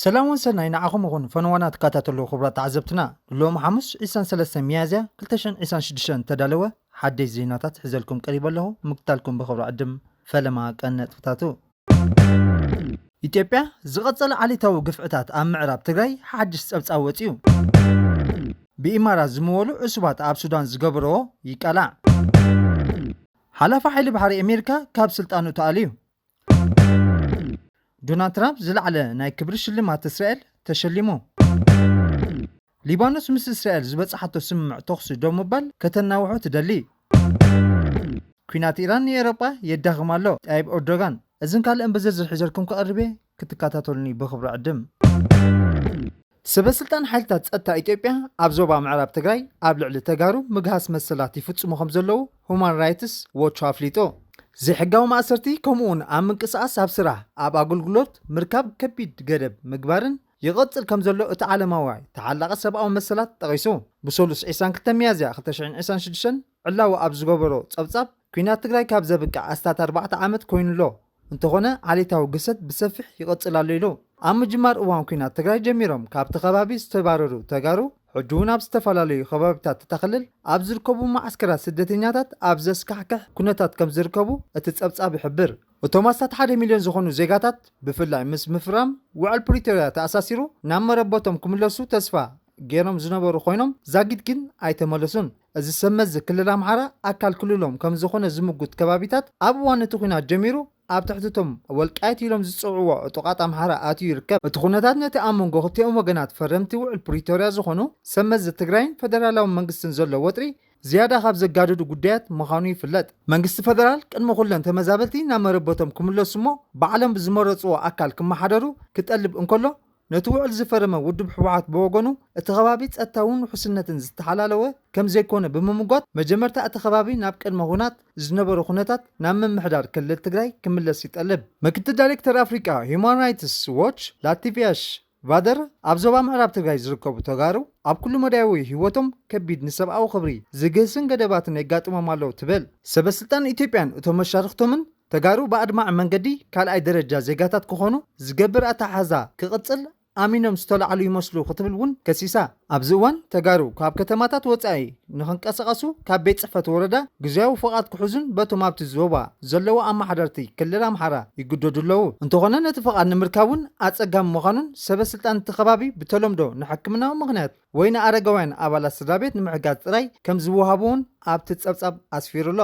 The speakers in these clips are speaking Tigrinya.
ሰላም ወሰናይ ንዓኹም ይኹን፣ ፈነዋና ትከታተሉ ክቡራት ተዓዘብትና። ሎሚ ሓሙስ ዕስራን ሰለስተን ሚያዝያ ክልተ ሽሕን ዕስራን ሽዱሽተን ተዳለወ ሓደሽ ዜናታት ሒዘልኩም ቀሪበ ኣለኹ። ምክታልኩም ብኽብሪ ዕድም። ፈለማ ቀን ነጥብታቱ። ኢትዮጵያ ዝቐጸለ ዓሌታዊ ግፍዕታት ኣብ ምዕራብ ትግራይ ሓድሽ ጸብጻብ ወጺኡ። ብኢማራት ዝምወሉ ዕሱባት ኣብ ሱዳን ዝገበርዎ ይቃላዕ። ሓላፊ ሓይሊ ባሕሪ ኣሜሪካ ካብ ስልጣኑ ተኣልዩ። ዶናልድ ትራምፕ ዝለዓለ ናይ ክብሪ ሽልማት እስራኤል ተሸሊሙ። ሊባኖስ ምስ እስራኤል ዝበጽሓቶ ስምምዕ ተኹሲ ደው ምባል ከተናውሖ ትደሊ። ኲናት ኢራን ንኤውሮጳ የዳኽም ኣሎ፣ ጣይብ ኤርዶጋን። እዝን ካልእን ብዝርዝር ሒዘልኩም ክቐርብ እየ፣ ክትከታተሉኒ ብኽብሪ ዕድም። ሰበ ስልጣን ሓይልታት ጸጥታ ኢትዮጵያ ኣብ ዞባ ምዕራብ ትግራይ ኣብ ልዕሊ ተጋሩ ምግሃስ መሰላት ይፍጽሙ ከም ዘለዉ ሁማን ራይትስ ዎች ኣፍሊጡ። ዘይሕጋዊ ማእሰርቲ ከምኡውን ኣብ ምንቅስቓስ፣ ኣብ ስራሕ፣ ኣብ ኣገልግሎት ምርካብ ከቢድ ገደብ ምግባርን ይቐጽል ከም ዘሎ እቲ ዓለማዊ ተሓላቒ ሰብኣዊ መሰላት ጠቒሱ። ብሰሉስ ዕስራን ክልተ ሚያዝያ ክልተ ሽሕን ዕስራን ሽዱሽተን ዕላዊ ኣብ ዝገበሮ ጸብጻብ፣ ኲናት ትግራይ ካብ ዘብቅዕ ኣስታት ኣርባዕተ ዓመት ኮይኑ ኣሎ። እንተኾነ ዓሌታዊ ግሰት ብሰፊሕ ይቐጽል ኣሎ ኢሉ። ኣብ ምጅማር እዋን ኲናት ትግራይ ጀሚሮም ካብቲ ከባቢ ዝተባረሩ ተጋሩ ሕጂ እውን ኣብ ዝተፈላለዩ ከባቢታት እታ ክልል ኣብ ዝርከቡ መዓስከራት ስደተኛታት ኣብ ዘስካሕክሕ ኩነታት ከም ዝርከቡ እቲ ጸብጻብ ይሕብር። እቶም ኣስታት ሓደ ሚልዮን ዝኾኑ ዜጋታት ብፍላይ ምስ ምፍራም ውዕል ፕሪቶርያ ተኣሳሲሩ ናብ መረበቶም ክምለሱ ተስፋ ገይሮም ዝነበሩ ኮይኖም ዛጊድ ግን ኣይተመለሱን። እዚ ሰብ መዚ ክልል ኣምሓራ ኣካል ክልሎም ከም ዝኾነ ዝምጉት ከባቢታት ኣብ እዋን እቲ ኲናት ጀሚሩ ኣብ ትሕቲ እቶም ወልቃይት ኢሎም ዝጽውዕዎ ዕጡቓት ኣምሓራ ኣትዩ ይርከብ። እቲ ኩነታት ነቲ ኣብ መንጎ ክልቲኦም ወገናት ፈረምቲ ውዕል ፕሪቶርያ ዝኾኑ ሰብ መዚ ትግራይን ፌደራላዊ መንግስትን ዘሎ ወጥሪ ዝያዳ ካብ ዘጋድዱ ጉዳያት ምዃኑ ይፍለጥ። መንግስቲ ፌደራል ቅድሚ ኩለን ተመዛበልቲ ናብ መረበቶም ክምለሱ እሞ ባዕሎም ብዝመረጽዎ ኣካል ክመሓደሩ ክጠልብ እንከሎ፣ ነቲ ውዕል ዝፈረመ ውድብ ህወሓት ብወገኑ እቲ ከባቢ ጸጥታውን ውሕስነትን ዝተሓላለወ ከም ዘይኮነ ብምምጓት፣ መጀመርታ እቲ ከባቢ ናብ ቅድመ ኹናት ዝነበሮ ኩነታት ናብ ምምሕዳር ክልል ትግራይ ክምለስ ይጠልብ። ምክትል ዳይሬክተር ኣፍሪቃ ሂውማን ራይትስ ዎች ላቲቪያሽ ቫደር፣ ኣብ ዞባ ምዕራብ ትግራይ ዝርከቡ ተጋሩ ኣብ ኩሉ መዳያዊ ህይወቶም ከቢድ ንሰብኣዊ ክብሪ ዝግህስን ገደባትን የጋጥሞም ኣለዉ ትብል። ሰበ ስልጣን ኢትዮጵያን እቶም መሻርኽቶምን ተጋሩ ብኣድማዒ መንገዲ ካልኣይ ደረጃ ዜጋታት ክኾኑ ዝገብር ኣተሓሕዛ ክቕጽል ኣሚኖም ዝተላዕሉ ይመስሉ ክትብል እውን ከሲሳ። ኣብዚ እዋን ተጋሩ ካብ ከተማታት ወጻኢ ንኽንቀሳቐሱ ካብ ቤት ጽሕፈት ወረዳ ግዝያዊ ፍቓድ ክሕዙን በቶም ኣብቲ ዞባ ዘለዉ ኣመሓደርቲ ክልል ኣምሓራ ይግደዱ ኣለዉ። እንተኾነ ነቲ ፍቓድ ንምርካብ እውን ኣጸጋሚ ምዃኑን ሰበ ስልጣን እቲ ከባቢ ብተለምዶ ንሕክምናዊ ምኽንያት ወይ ንኣረጋውያን ኣባላት ስድራ ቤት ንምሕጋዝ ጥራይ ከም ዝወሃቡ እውን ኣብቲ ጸብጻብ ኣስፊሩ ኣሎ።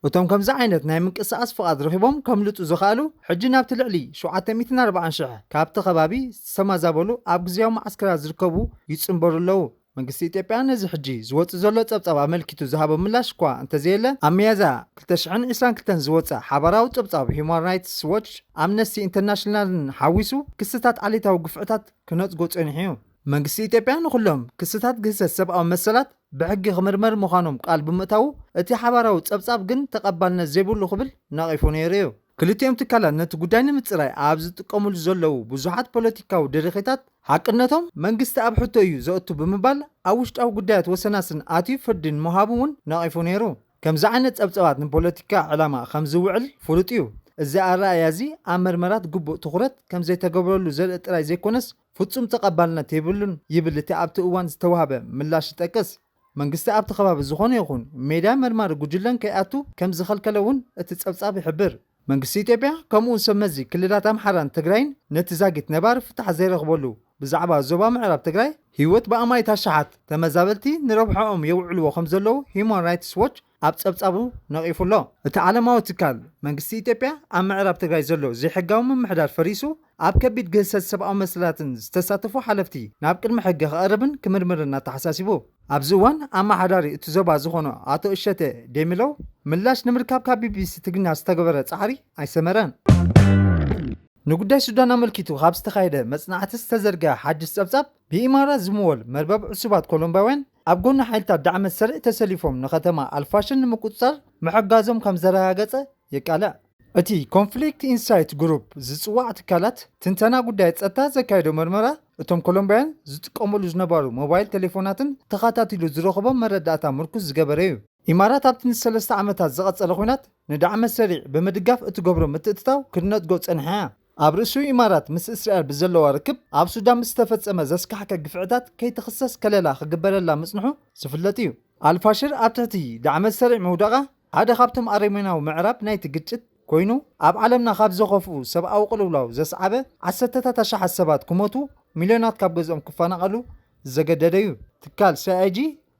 እቶም ከምዚ ዓይነት ናይ ምንቅስቓስ ፍቓድ ረኺቦም ከምልጡ ዝኸኣሉ ሕጂ ናብቲ ልዕሊ ሸውዓተ ሚእትን ኣርባዓን ሽሕ ካብቲ ከባቢ ዝተመዛበሉ ኣብ ግዝያዊ መዓስከራት ዝርከቡ ይጽንበሩ ኣለዉ። መንግስቲ ኢትዮጵያ ነዚ ሕጂ ዝወጽእ ዘሎ ጸብጻብ ኣመልኪቱ ዝሃቦ ምላሽ እኳ እንተዘየለ፣ ኣብ ሚያዝያ ክልተ ሽሕን ዕስራን ክልተን ዝወጸ ሓባራዊ ጸብጻብ ሂውማን ራይትስ ዎች ኣምነስቲ ኢንተርናሽናልን ሓዊሱ ክስታት ዓሌታዊ ግፍዕታት ክነጽጎ ጸኒሑ እዩ። መንግስቲ ኢትዮጵያ ንኹሎም ክስታት ግህሰት ሰብኣዊ መሰላት ብሕጊ ክምርመር ምዃኖም ቃል ብምእታዉ፣ እቲ ሓባራዊ ጸብጻብ ግን ተቐባልነት ዘይብሉ ክብል ነቒፉ ነይሩ እዩ። ክልቲኦም ትካላት ነቲ ጉዳይ ንምጽራይ ኣብ ዝጥቀሙሉ ዘለዉ ብዙሓት ፖለቲካዊ ደረኺታት ሓቅነቶም መንግስቲ ኣብ ሕቶ እዩ ዘእቱ ብምባል፣ ኣብ ውሽጣዊ ጉዳያት ወሰናስን ኣትዩ ፍርዲ ንምሃቡ እውን ነቒፉ ነይሩ። ከምዚ ዓይነት ጸብጻባት ንፖለቲካ ዕላማ ከም ዝውዕል ፍሉጥ እዩ። እዚ ኣረኣእያ እዚ ኣብ መርመራት ግቡእ ትኹረት ከም ዘይተገብረሉ ዘርኢ ጥራይ ዘይኮነስ፣ ፍጹም ተቐባልነት የብሉን ይብል እቲ ኣብቲ እዋን ዝተዋህበ ምላሽ ይጠቅስ። መንግስቲ ኣብቲ ከባቢ ዝኾነ ይኹን ሜዳ መርማሪ ጉጅለን ከይኣቱ ከም ዝኸልከለ እውን እቲ ጸብጻብ ይሕብር። መንግስቲ ኢትዮጵያ ከምኡውን ሰብ መዚ ክልላት ኣምሓራን ትግራይን ነቲ ዛጊት ነባሪ ፍታሕ ዘይረኽበሉ ብዛዕባ ዞባ ምዕራብ ትግራይ ህይወት ብኣማኢት ኣሽሓት ተመዛበልቲ ንረብሓኦም የውዕልዎ ከም ዘለዉ ሂውማን ራይትስ ዎች ኣብ ጸብጻቡ ነቒፉ ኣሎ። እቲ ዓለማዊ ትካል መንግስቲ ኢትዮጵያ ኣብ ምዕራብ ትግራይ ዘሎ ዘይሕጋዊ ምምሕዳር ፈሪሱ ኣብ ከቢድ ግህሰት ሰብኣዊ መሰላትን ዝተሳተፉ ሓለፍቲ ናብ ቅድሚ ሕጊ ክቐርብን ክምርምርን ኣተሓሳሲቡ። ኣብዚ እዋን ኣመሓዳሪ እቲ ዞባ ዝኾነ ኣቶ እሸተ ደሚለው ምላሽ ንምርካብ ካብ ቢቢሲ ትግርኛ ዝተገበረ ጻዕሪ ኣይሰመረን። ንጉዳይ ሱዳን ኣመልኪቱ ካብ ዝተኻየደ መጽናዕቲ ዝተዘርግሐ ሓድሽ ጸብጻብ፣ ብኢማራት ዝምወል መርበብ ዕሱባት ኮሎምባውያን ኣብ ጎኒ ሓይልታት ዳዕመ ስርዕ ተሰሊፎም ንከተማ ኣልፋሽር ንምቁጽጻር ምሕጋዞም ከም ዘረጋገጸ የቃልዕ። እቲ ኮንፍሊክት ኢንሳይት ግሩፕ ዝጽዋዕ ትካላት ትንተና ጉዳይ ጸጥታ ዘካየዶ መርመራ፣ እቶም ኮሎምባውያን ዝጥቀሙሉ ዝነበሩ ሞባይል ቴሌፎናትን ተኸታቲሉ ዝረኸቦ መረዳእታ ምርኩስ ዝገበረ እዩ። ኢማራት ኣብቲ ንሰለስተ ዓመታት ዝቐጸለ ኲናት ንዳዕመ ሰሪዕ ብምድጋፍ እትገብሮ ምትእትታው ክትነጽጎ ጸኒሓ እያ። ኣብ ርእሱ ኢማራት ምስ እስራኤል ብዘለዋ ርክብ ኣብ ሱዳን ምስ ዝተፈጸመ ዘስካሕከ ግፍዕታት ከይትኽሰስ ከለላ ክግበረላ ምጽንሑ ዝፍለጥ እዩ። ኣልፋሽር ኣብ ትሕቲ ዳዕመ ሰሪዕ ምውዳቓ ሓደ ካብቶም ኣረሜናዊ ምዕራብ ናይቲ ግጭት ኮይኑ፣ ኣብ ዓለምና ካብ ዘኸፍኡ ሰብኣዊ ቅልውላው ዘስዓበ ዓሰርተታት ኣሽሓት ሰባት ክሞቱ፣ ሚልዮናት ካብ ገዝኦም ክፈናቐሉ ዘገደደ እዩ። ትካል ሲኣይጂ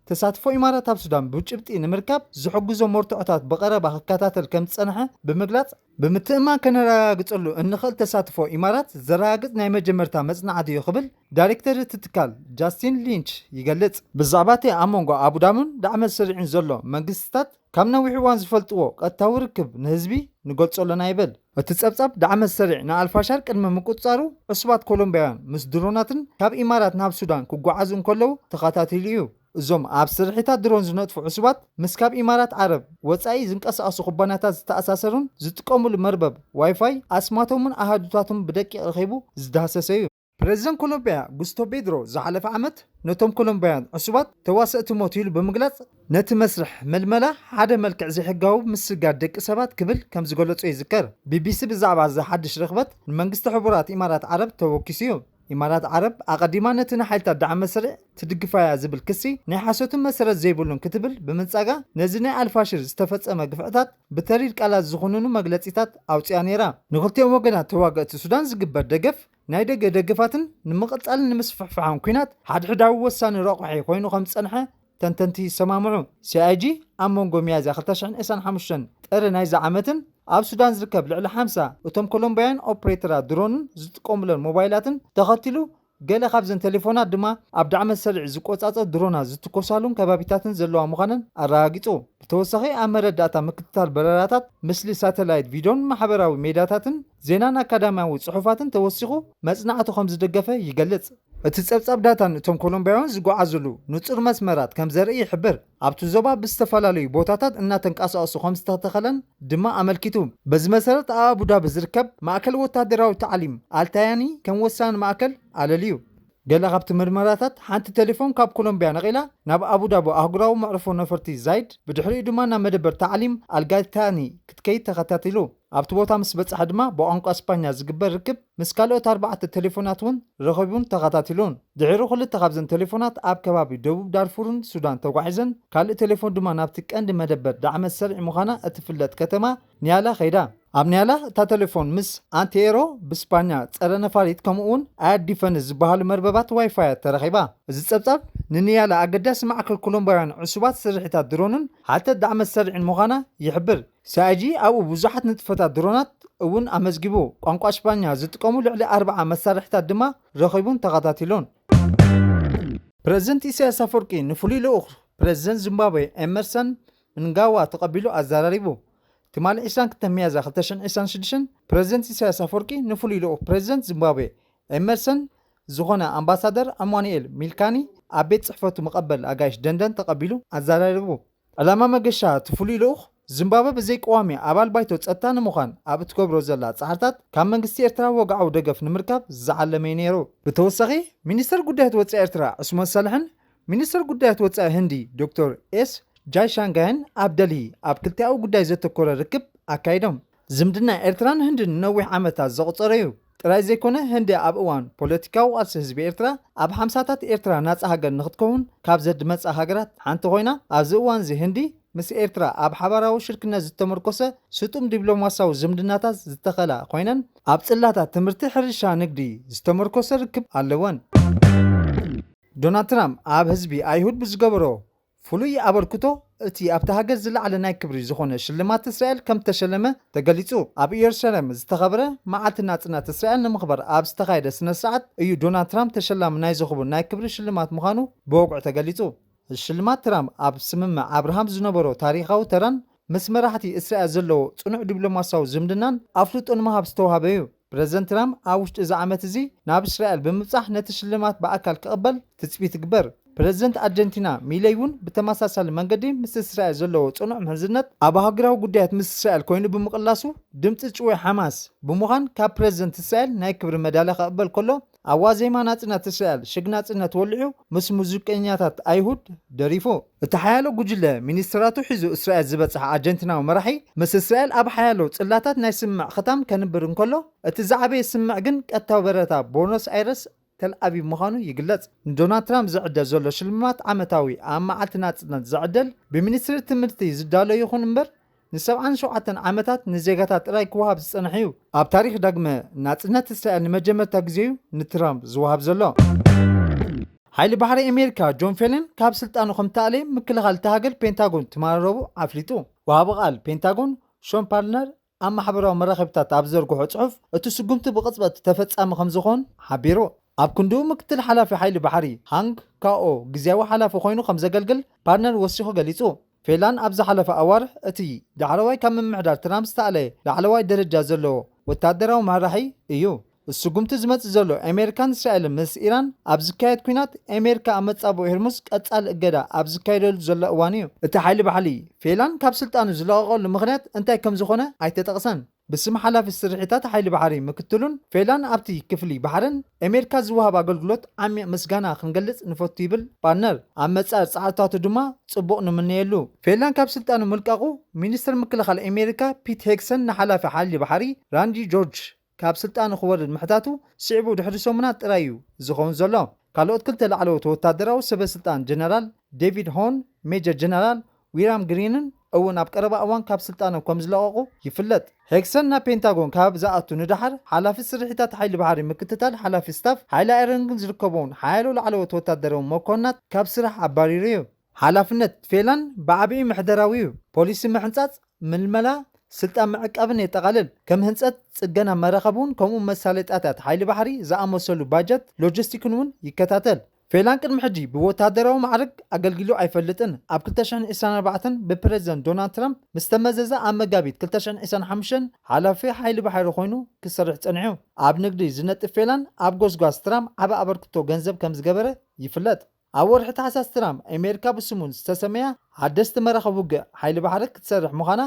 ተሳትፎ ኢማራት ኣብ ሱዳን ብጭብጢ ንምርካብ ዝሕግዞ መርትዖታት ብቐረባ ክከታተል ከም ዝጸንሐ ብምግላጽ፣ ብምትእምማን ከነረጋግጸሉ እንኽእል ተሳትፎ ኢማራት ዘረጋግጽ ናይ መጀመርታ መጽናዕቲ እዩ ክብል ዳይሬክተር እቲ ትካል ጃስቲን ሊንች ይገልጽ። ብዛዕባ እቲ ኣብ መንጎ ኣቡዳብን ዳዕመ ሰሪዕን ዘሎ መንግስትታት ካብ ነዊሕ እዋን ዝፈልጥዎ ቀጥታዊ ርክብ ንህዝቢ ንገልጾ ኣለና ይብል። እቲ ጸብጻብ ዳዕመ ሰሪዕ ንኣልፋሻር ቅድሚ ምቁጽጻሩ ዕሱባት ኮሎምቢያውያን ምስ ድሮናትን ካብ ኢማራት ናብ ሱዳን ክጓዓዙ እንከለዉ ተኸታቲሉ እዩ። እዞም ኣብ ስርሒታት ድሮን ዝነጥፉ ዕሱባት ምስ ካብ ኢማራት ዓረብ ወጻኢ ዝንቀሳቐሱ ኩባንያታት ዝተኣሳሰሩን ዝጥቀሙሉ መርበብ ዋይፋይ ኣስማቶምን ኣሃዱታቱን ብደቂቕ ረኺቡ ዝዳህሰሰ እዩ። ፕሬዚደንት ኮሎምቢያ ጉስቶ ቤድሮ ዝሓለፈ ዓመት ነቶም ኮሎምቢያውያን ዕሱባት ተዋሰእቲ ሞት ኢሉ ብምግላጽ ነቲ መስርሕ መልመላ ሓደ መልክዕ ዘይሕጋዊ ምስጋድ ደቂ ሰባት ክብል ከም ዝገለጾ ይዝከር። ቢቢሲ ብዛዕባ እዚ ሓድሽ ርኽበት ንመንግስቲ ሕቡራት ኢማራት ዓረብ ተወኪሱ እዩ። ኢማራት ዓረብ ኣቐዲማ ነቲ ንሓይልታት ዳዕመ ሰሪዕ ትድግፋ እያ ዝብል ክሲ ናይ ሓሶትን መሰረት ዘይብሉን ክትብል ብምንጻጋ ነዚ ናይ ኣልፋሽር ዝተፈጸመ ግፍዕታት ብተሪር ቃላት ዝኹንኑ መግለጺታት ኣውጺኣ ነይራ። ንክልቲኦም ወገናት ተዋገእቲ ሱዳን ዝግበር ደገፍ ናይ ደገ ደገፋትን ንምቕጻልን ንምስፍሕፋሕን ኲናት ሓድሕዳዊ ወሳኒ ረቑሒ ኮይኑ ከም ዝጸንሐ ተንተንቲ ይሰማምዑ። ሲኣይጂ ኣብ መንጎ ሚያዝያ ክልተ ሽሕን ዕስራን ሓሙሽተን ጥሪ ናይዚ ዓመትን ኣብ ሱዳን ዝርከብ ልዕሊ ሓምሳ እቶም ኮሎምቢያውያን ኦፕሬተራት ድሮንን ዝጥቀሙለን ሞባይላትን ተኸቲሉ፣ ገለ ካብዘን ቴሌፎናት ድማ ኣብ ዳዕመ ሰሪዕ ዝቆጻጸር ድሮናት ዝትኮሳሉን ከባቢታትን ዘለዋ ምዃነን ኣረጋጊጹ። ብተወሳኺ ኣብ መረዳእታ ምክትታል በረራታት፣ ምስሊ ሳተላይት ቪድዮን ማሕበራዊ ሜዳታትን ዜናን ኣካዳሚያዊ ጽሑፋትን ተወሲኹ መጽናዕቱ ከም ዝደገፈ ይገልጽ። እቲ ጸብጻብ ዳታ ንእቶም ኮሎምቢያውያን ዝጓዓዙሉ ንጹር መስመራት ከም ዘርኢ ይሕብር። ኣብቲ ዞባ ብዝተፈላለዩ ቦታታት እናተንቀሳቐሱ ከም ዝተተኸለን ድማ ኣመልኪቱ። በዚ መሰረት ኣብ ኣቡዳቢ ዝርከብ ማእከል ወታደራዊ ታዕሊም ኣልታያኒ ከም ወሳኒ ማእከል ኣለልዩ። ገለ ካብቲ ምርመራታት ሓንቲ ቴሌፎን ካብ ኮሎምቢያ ነቒላ ናብ ኣቡዳቢ ኣህጉራዊ መዕርፎ ነፈርቲ ዛይድ ብድሕሪኡ ድማ ናብ መደበር ታዕሊም ኣልጋታኒ ክትከይድ ተኸታቲሉ። ኣብቲ ቦታ ምስ በጽሐ ድማ ብቋንቋ ስፓኛ ዝግበር ርክብ ምስ ካልኦት ኣርባዕተ ቴሌፎናት እውን ረኺቡን ተኸታቲሉን። ድሕሪ ክልተ ካብዘን ቴሌፎናት ኣብ ከባቢ ደቡብ ዳርፉርን ሱዳን ተጓዒዘን፣ ካልእ ቴሌፎን ድማ ናብቲ ቀንዲ መደበር ዳዕመ ሰሪዕ ምዃና እትፍለጥ ከተማ ኒያላ ከይዳ። ኣብ ኒያላ እታ ቴሌፎን ምስ ኣንቴሮ ብስፓኛ ጸረ ነፋሪት ከምኡውን ኣያዲፈንስ ዝበሃሉ መርበባት ዋይፋያት ተረኺባ። እዚ ጸብጻብ ንኒያላ ኣገዳሲ ማዕከል ኮሎምባውያን ዕሱባት ስርሒታት ድሮንን ሓተት ዳዕመ ሰሪዕን ምዃና ይሕብር። ሲኣይጂ ኣብኡ ብዙሓት ንጥፈታት ድሮናት እውን ኣመዝጊቡ። ቋንቋ ሽፓኛ ዝጥቀሙ ልዕሊ ኣርባዓ መሳርሕታት ድማ ረኺቡን ተኸታቲሉን። ፕረዚደንት ኢሳያስ ኣፈወርቂ ንፍሉይ ልኡኽ ፕረዚደንት ዚምባብዌ ኤመርሰን ምንጋዋ ተቐቢሉ ኣዘራሪቡ። ትማሊ ዕስራን ክልተን ሚያዝያ ክልተ ሽሕን ዕስራን ሽዱሽተን ፕረዚደንት ኢሳያስ ኣፈወርቂ ንፍሉይ ልኡኽ ፕረዚደንት ዚምባብዌ ኤመርሰን ዝኾነ ኣምባሳደር ኣማኑኤል ሚልካኒ ኣብ ቤት ጽሕፈቱ መቐበል ኣጋይሽ ደንደን ተቐቢሉ ኣዘራሪቡ። ዕላማ መገሻ እቲ ፍሉይ ልኡኽ፣ ዚምባብወ ብዘይቀዋሚ ኣባል ባይቶ ጸጥታ ንምዃን ኣብ እትገብሮ ዘላ ጻዕርታት፣ ካብ መንግስቲ ኤርትራ ወግዓዊ ደገፍ ንምርካብ ዝዓለመ እዩ ነይሩ። ብተወሳኺ፣ ሚኒስተር ጉዳያት ወጻኢ ኤርትራ ዑስማን ሳልሕን ሚኒስተር ጉዳያት ወጻኢ ህንዲ ዶክተር ኤስ ጃይሻንጋይን ኣብ ደልሂ ኣብ ክልቲኣዊ ጉዳይ ዘተኮረ ርክብ ኣካይዶም። ዝምድና ኤርትራን ህንድን ነዊሕ ዓመታት ዘቑጸረ እዩ። ጥራይ ዘይኮነ፣ ህንዲ ኣብ እዋን ፖለቲካዊ ቃልሲ ህዝቢ ኤርትራ፣ ኣብ ሓምሳታት ኤርትራ ናጻ ሃገር ንኽትከውን ካብ ዘድመጻ ሃገራት ሓንቲ ኮይና፣ ኣብዚ እዋን እዚ ህንዲ ምስ ኤርትራ ኣብ ሓባራዊ ሽርክነት ዝተመርኮሰ ስጡም ዲፕሎማሲያዊ ዝምድናታት ዝተኸላ ኮይነን፣ ኣብ ጽላታት ትምህርቲ፣ ሕርሻ፣ ንግዲ ዝተመርኮሰ ርክብ ኣለወን። ዶናልድ ትራምፕ ኣብ ህዝቢ ኣይሁድ ብዝገበሮ ፍሉይ ኣበርክቶ፣ እቲ ኣብታ ሃገር ዝለዓለ ናይ ክብሪ ዝኾነ ሽልማት እስራኤል ከም ተሸለመ ተገሊጹ። ኣብ ኢየሩሳሌም ዝተኸብረ መዓልቲ ናጽነት እስራኤል ንምኽባር ኣብ ዝተኻየደ ስነ ስርዓት እዩ ዶናልድ ትራምፕ ተሸላሚ ናይዚ ክቡር ናይ ክብሪ ሽልማት ምዃኑ ብወግዒ ተገሊጹ። ሽልማት ትራምፕ ኣብ ስምምዕ ኣብርሃም ዝነበሮ ታሪኻዊ ተራን ምስ መራሕቲ እስራኤል ዘለዎ ጽኑዕ ዲፕሎማሲያዊ ዝምድናን ኣፍልጦ ንምሃብ ዝተዋህበ እዩ። ፕረዚደንት ትራምፕ ኣብ ውሽጢ እዚ ዓመት እዚ ናብ እስራኤል ብምብጻሕ ነቲ ሽልማት ብኣካል ክቕበል ትጽቢት ይግበር። ፕረዚደንት ኣርጀንቲና ሚለይ እውን ብተመሳሳሊ መንገዲ ምስ እስራኤል ዘለዎ ጽኑዕ ምሕዝነት ኣብ ሃገራዊ ጉዳያት ምስ እስራኤል ኮይኑ ብምቕላሱ፣ ድምጺ ጭወይ ሓማስ ብምዃን ካብ ፕረዚደንት እስራኤል ናይ ክብሪ መዳልያ ክቕበል ከሎ፣ ኣብ ዋዜማ ናጽነት እስራኤል ሽግ ናጽነት ወሊዑ ምስ ሙዚቀኛታት ኣይሁድ ደሪፉ። እቲ ሓያሎ ጉጅለ ሚኒስትራቱ ሒዙ እስራኤል ዝበጽሐ ኣርጀንቲናዊ መራሒ፣ ምስ እስራኤል ኣብ ሓያሎ ጽላታት ናይ ስምምዕ ክታም ከንብር እንከሎ፣ እቲ ዝዓበየ ስምምዕ ግን ቀጥታዊ በረታ ቦኖስ ኣይረስ ተል ኣቪቭ ምዃኑ ይግለጽ። ንዶናልድ ትራምፕ ዝዕደል ዘሎ ሽልማት ዓመታዊ ኣብ መዓልቲ ናጽነት ዝዕደል ብሚኒስትሪ ትምህርቲ ዝዳሎ ይኹን እምበር፣ ንሰብዓን ሸውዓተን ዓመታት ንዜጋታት ጥራይ ክወሃብ ዝጸንሐ እዩ። ኣብ ታሪኽ ዳግመ ናጽነት እስራኤል ንመጀመርታ ግዜ እዩ ንትራምፕ ዝወሃብ ዘሎ። ሓይሊ ባሕሪ ኣሜሪካ ጆን ፌለን ካብ ስልጣኑ ከም ተኣለየ ምክልኻል እታ ሃገር ፔንታጎን ትማሊ ረቡዕ ኣፍሊጡ። ወሃቢ ቃል ፔንታጎን ሾን ፓልነር ኣብ ማሕበራዊ መራኸቢታት ኣብ ዘርግሖ ጽሑፍ፣ እቲ ስጉምቲ ብቕጽበት ተፈጻሚ ከም ዝኾን ሓቢሩ። ኣብ ክንድኡ ምክትል ሓላፊ ሓይሊ ባሕሪ ሃንግ ካኦ ግዝያዊ ሓላፊ ኮይኑ ከም ዘገልግል ፓልነር ወሲኹ ገሊጹ። ፌላን ኣብ ዝሓለፈ ኣዋርሕ እቲ ዳሕረዋይ ካብ ምምሕዳር ትራምፕ ዝተኣለየ ላዕለዋይ ደረጃ ዘለዎ ወታደራዊ መራሒ እዩ። ስጉምቲ ዝመጽእ ዘሎ ኣሜሪካን እስራኤልን ምስ ኢራን ኣብ ዝካየድ ኲናት፣ ኣሜሪካ ኣብ መጻብኦ ሆርሙዝ ቀጻሊ እገዳ ኣብ ዝካየደሉ ዘሎ እዋን እዩ። እቲ ሓይሊ ባሕሪ ፌላን ካብ ስልጣኑ ዝለቐቐሉ ምኽንያት እንታይ ከም ዝኾነ ኣይተጠቕሰን። ብስም ሓላፊ ስርሒታት ሓይሊ ባሕሪ ምክትሉን ፌላን ኣብቲ ክፍሊ ባሕርን ኣሜሪካ ዝወሃብ ኣገልግሎት ዓሚቕ ምስጋና ክንገልጽ ንፈቱ ይብል ፓልነር። ኣብ መጻኢ ጻዕርታቱ ድማ ጽቡቕ ንምነየሉ። ፌላን ካብ ስልጣኑ ምልቃቑ ሚኒስትር ምክልኻል ኣሜሪካ ፒት ሄግሰን ንሓላፊ ሓይሊ ባሕሪ ራንዲ ጆርጅ ካብ ስልጣኑ ክወርድ ምሕታቱ ስዒቡ ድሕሪ ሰሙናት ጥራይ እዩ ዝኸውን ዘሎ። ካልኦት ክልተ ላዕለዎት ወታደራዊ ሰበ ስልጣን ጀነራል ዴቪድ ሆን፣ ሜጀር ጀነራል ዊራም ግሪንን እውን ኣብ ቀረባ እዋን ካብ ስልጣኖም ከም ዝለቐቑ ይፍለጥ። ሄግሰን ናብ ፔንታጎን ካብ ዝኣቱ ንደሓር ሓላፊ ስርሒታት ሓይሊ ባሕሪ ምክትታል ሓላፊ ስታፍ ሓይሊ ኣየርን ዝርከቦም ሓያሎ ላዕለዎት ወታደራዊ መኮንናት ካብ ስራሕ ኣባሪሩ እዩ። ሓላፍነት ፌላን ብዓቢኡ ምሕደራዊ እዩ። ፖሊሲ ምሕንጻጽ፣ ምልመላ፣ ስልጣን ምዕቃብን የጠቓልል። ከም ህንጸት፣ ጽገና መራኸቢ እውን ከምኡ መሳለጥያታት ሓይሊ ባሕሪ ዝኣመሰሉ ባጀት ሎጂስቲክን እውን ይከታተል። ፌላን ቅድሚ ሕጂ ብወታደራዊ ማዕርግ ኣገልጊሉ ኣይፈልጥን። ኣብ ክልተ ሽሕን ዕስራን ኣርባዕተን ብፕረዚደንት ዶናልድ ትራምፕ ምስ ተመዘዘ ኣብ መጋቢት ክልተ ሽሕን ዕስራን ሓሙሽተን ሓላፊ ሓይሊ ባሕሪ ኮይኑ ክሰርሕ ጸኒሑ። ኣብ ንግዲ ዝነጥፍ ፌላን ኣብ ጎስጓስ ትራምፕ ዓቢ ኣበርክቶ ገንዘብ ከም ዝገበረ ይፍለጥ። ኣብ ወርሒ ታሕሳስ ትራምፕ ኣሜሪካ ብስሙ ዝተሰመያ ሓደስቲ መራኸቢ ውግእ ሓይሊ ባሕሪ ክትሰርሕ ምዃና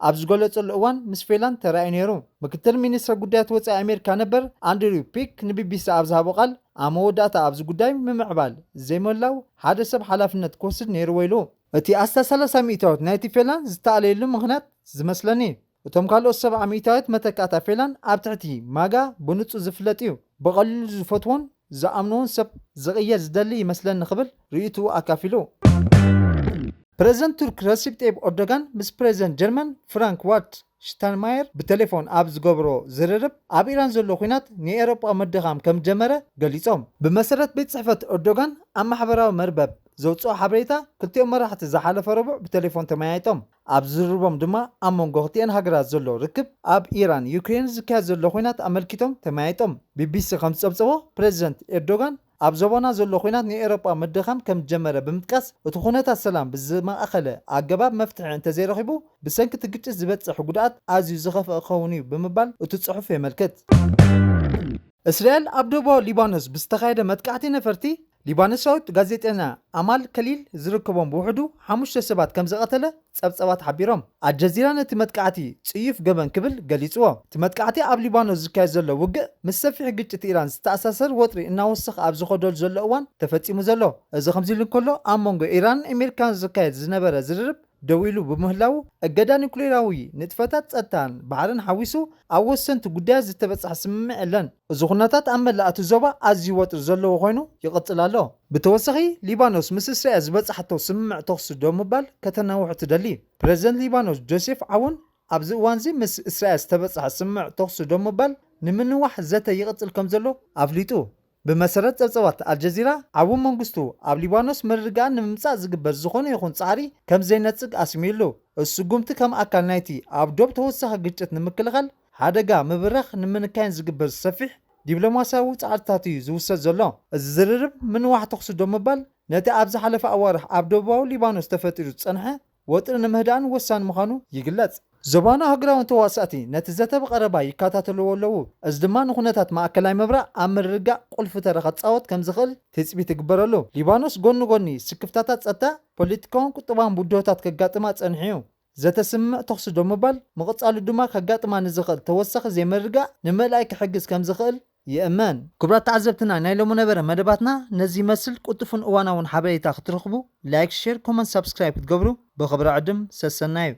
ኣብ ዝገለጸሉ እዋን ምስ ፌላን ተራእዩ ነይሩ። ምክትል ሚኒስትር ጉዳያት ወጻኢ ኣሜሪካ ነበር ኣንድሪው ፒክ ንቢቢሲ ኣብ ዝሃቦ ቃል፣ ኣብ መወዳእታ ኣብዚ ጉዳይ ምምዕባል ዘይምህላው ሓደ ሰብ ሓላፍነት ክወስድ ነይርዎ ኢሉ። እቲ ኣስታት ሰላሳ ሚእታዊት ናይቲ ፌላን ዝተኣለየሉ ምኽንያት ዝመስለኒ፣ እቶም ካልኦት ሰብዓ ሚእታዊት መተካእታ ፌላን ኣብ ትሕቲ ማጋ ብንጹር ዝፍለጥ እዩ። ብቐሊሉ ዝፈትዎን ዝኣምንዎን ሰብ ዝቕየር ዝደሊ ይመስለኒ ክብል ርእይትኡ ኣካፊሉ። ፕረዚደንት ቱርክ ረሲፕ ጠይብ ኤርዶጋን ምስ ፕረዚደንት ጀርመን ፍራንክ ዋልተር ሽታይንማየር ብቴሌፎን ኣብ ዝገብሮ ዝርርብ፣ ኣብ ኢራን ዘሎ ኲናት ንኤውሮጳ ምድኻም ከም ጀመረ ገሊጾም። ብመሰረት ቤት ጽሕፈት ኤርዶጋን ኣብ ማሕበራዊ መርበብ ዘውጽኦ ሓበሬታ፣ ክልቲኦም መራሕቲ ዝሓለፈ ረቡዕ ብቴሌፎን ተመያይጦም። ኣብ ዝርርቦም ድማ ኣብ መንጎ ክልቲኤን ሃገራት ዘሎ ርክብ፣ ኣብ ኢራን ዩክሬን ዝካየድ ዘሎ ኲናት ኣመልኪቶም ተመያይጦም። ቢቢሲ ከም ዝጸብጸቦ፣ ፕረዚደንት ኤርዶጋን ኣብ ዞባና ዘሎ ኲናት ንኤውሮጳ ምድኻም ከም ዝጀመረ ብምጥቃስ፣ እቲ ኩነታት ሰላም ብዝማእኸለ ኣገባብ መፍትሒ እንተዘይረኺቡ፣ ብሰንኪ እቲ ግጭት ዝበጽሕ ጉድኣት ኣዝዩ ዝኸፍአ ክኸውን እዩ ብምባል እቲ ጽሑፍ የመልክት። እስራኤል ኣብ ደቡባዊ ሊባኖስ ብዝተኻየደ መጥቃዕቲ ነፈርቲ ሊባኖሳዊት ጋዜጠኛ ኣማል ከሊል ዝርከቦም ብውሕዱ ሓሙሽተ ሰባት ከም ዝቐተለ ጸብጻባት ሓቢሮም። ኣልጀዚራ ነቲ መጥቃዕቲ ጽዩፍ ገበን ክብል ገሊጽዎ። እቲ መጥቃዕቲ ኣብ ሊባኖስ ዝካየድ ዘሎ ውግእ ምስ ሰፊሕ ግጭት ኢራን ዝተኣሳሰር ወጥሪ እናወሰኸ ኣብ ዝኸደሉ ዘሎ እዋን ተፈጺሙ ዘሎ። እዚ ከምዚ ኢሉ እንከሎ፣ ኣብ መንጎ ኢራንን ኣሜሪካን ዝካየድ ዝነበረ ዝርርብ ደው ኢሉ ብምህላዉ፣ እገዳ ኒኩሌራዊ ንጥፈታት ጸጥታን ባሕርን ሓዊሱ ኣብ ወሰንቲ ጉዳያት ዝተበጽሐ ስምምዕ የለን። እዚ ኩነታት ኣብ መላእ እቲ ዞባ ኣዝዩ ወጥሪ ዘለዎ ኮይኑ ይቕጽል ኣሎ። ብተወሳኺ፣ ሊባኖስ ምስ እስራኤል ዝበጻሕቶ ስምምዕ ተኹሲ ደው ምባል ከተናውሖ ትደሊ። ፕረዚደንት ሊባኖስ ጆሴፍ ዓውን ኣብዚ እዋንዚ ምስ እስራኤል ዝተበጽሐ ስምምዕ ተኹሲ ደው ምባል ንምንዋሕ ዘተ ይቕጽል ከም ዘሎ ኣፍሊጡ። ብመሰረት ጸብጻባት ኣልጀዚራ፣ ዓውን መንግስቱ ኣብ ሊባኖስ ምርግጋእ ንምምጻእ ዝግበር ዝኾነ ይኹን ጻዕሪ ከም ዘይነጽግ ኣስሚሉ። እዚ ስጉምቲ ከም ኣካል ናይቲ ኣብ ዶብ ተወሳኺ ግጭት ንምክልኻል ሓደጋ ምብራኽ ንምንካይን ዝግበር ሰፊሕ ዲፕሎማስያዊ ጻዕርታት እዩ ዝውሰድ ዘሎ። እዚ ዝርርብ ምንዋሕ ተኹሲ ደው ምባል ነቲ ኣብ ዝሓለፈ ኣዋርሕ ኣብ ደቡባዊ ሊባኖስ ተፈጢሩ ዝጸንሐ ወጥሪ ንምህዳእን ወሳኒ ምዃኑ ይግለጽ። ዞባና ሃገራውን ተዋሳእቲ ነቲ ዘተ ብቐረባ ይከታተልዎ ኣለዉ። እዚ ድማ ንኩነታት ማእከላይ ምብራቕ ኣብ ምርግጋእ ቁልፊ ተራ ክጻወት ከም ዝኽእል ትጽቢት ይግበረሉ። ሊባኖስ ጎኒ ጎኒ ስክፍታታት ጸጥታ፣ ፖለቲካውን ቁጠባውን ብድሆታት ከጋጥማ ጸኒሑ እዩ። ዘተ ስምምዕ ተኹሲ ደው ምባል ምቕጻሉ ድማ ከጋጥማ ንዝኽእል ተወሳኺ ዘይምርግጋእ ንምእላይ ክሕግዝ ከም ዝኽእል ይእመን። ክቡራት ተዓዘብትና፣ ናይ ሎሚ ነበረ መደባትና ነዚ ይመስል። ቅልጡፍን እዋናውን ሓበሬታ ክትረኽቡ ላይክ፣ ሼር፣ ኮመንት፣ ሳብስክራይብ ክትገብሩ ብኽብሪ ዕድም ሰሰናዩ።